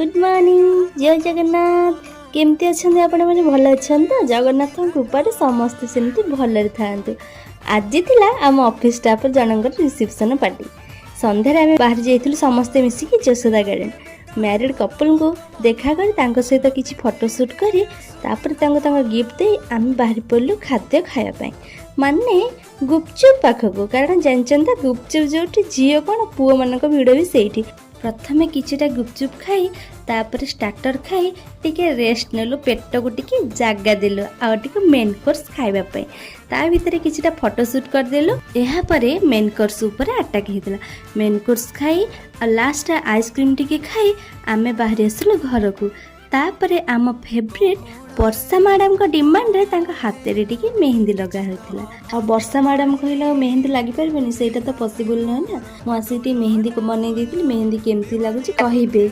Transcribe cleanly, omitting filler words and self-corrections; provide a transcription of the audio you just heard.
Good morning, ଜୟ ଜଗନ୍ନାଥ। କେମିତି ଅଛନ୍ତି ଆପଣମାନେ? ଭଲ ଅଛନ୍ତି ତ? ଜଗନ୍ନାଥଙ୍କ କୃପାରେ ସମସ୍ତେ ସେମିତି ଭଲରେ ଥାଆନ୍ତୁ। ଆଜି ଥିଲା ଆମ ଅଫିସ୍ ଷ୍ଟାଫ୍ ଜଣଙ୍କର ରିସେପସନ୍ ପାର୍ଟି। ସନ୍ଧ୍ୟାରେ ଆମେ ବାହାରି ଯାଇଥିଲୁ ସମସ୍ତେ ମିଶିକି ଯଶୋଦା ଗାର୍ଡ଼େନ୍। ମ୍ୟାରିଡ୍ କପଲ୍ଙ୍କୁ ଦେଖା କରି, ତାଙ୍କ ସହିତ କିଛି ଫଟୋ ସୁଟ୍ କରି, ତାପରେ ତାଙ୍କୁ ତାଙ୍କ ଗିଫ୍ଟ ଦେଇ ଆମେ ବାହାରି ପଡ଼ିଲୁ ଖାଦ୍ୟ ଖାଇବା ପାଇଁ, ମାନେ ଗୁପଚୁପ୍ ପାଖକୁ। କାରଣ ଜାଣିଛନ୍ତି ତ, ଗୁପଚୁପ୍ ଯେଉଁଠି, ଝିଅ କ'ଣ ପୁଅମାନଙ୍କ ଭିଡ଼ ବି ସେଇଠି। ପ୍ରଥମେ କିଛିଟା ଗୁପଚୁପ୍ ଖାଇ, ତାପରେ ଷ୍ଟାର୍ଟର ଖାଇ ଟିକେ ରେଷ୍ଟ ନେଲୁ, ପେଟକୁ ଟିକେ ଜାଗା ଦେଲୁ ଆଉ ଟିକେ ମେନ୍ କୋର୍ସ ଖାଇବା ପାଇଁ। ତା ଭିତରେ କିଛିଟା ଫଟୋ ସୁଟ୍ କରିଦେଲୁ। ଏହାପରେ ମେନ୍ କୋର୍ସ ଉପରେ ଆଟାକ୍ ହେଇଥିଲା। ମେନ୍ କୋର୍ସ ଖାଇ ଆଉ ଲାଷ୍ଟ ଆଇସ୍କ୍ରିମ୍ ଟିକେ ଖାଇ ଆମେ ବାହାରି ଆସିଲୁ ଘରକୁ। ତାପରେ ଆମ ଫେଭରେଟ୍ ବର୍ଷା ମ୍ୟାଡ଼ାମଙ୍କ ଡିମାଣ୍ଡରେ ତାଙ୍କ ହାତରେ ଟିକେ ମେହେନ୍ଦି ଲଗା ହୋଇଥିଲା। ଆଉ ବର୍ଷା ମ୍ୟାଡ଼ାମ କହିଲେ ଆଉ ମେହେନ୍ଦି ଲାଗିପାରିବନି, ସେଇଟା ତ ପସିବୁଲ୍ ନୁହେଁ ନା। ମୁଁ ଆସିକି ଟିକେ ମେହେନ୍ଦି ବନେଇ ଦେଇଥିଲି। ମେହେନ୍ଦି କେମିତି ଲାଗୁଛି କହିବେ।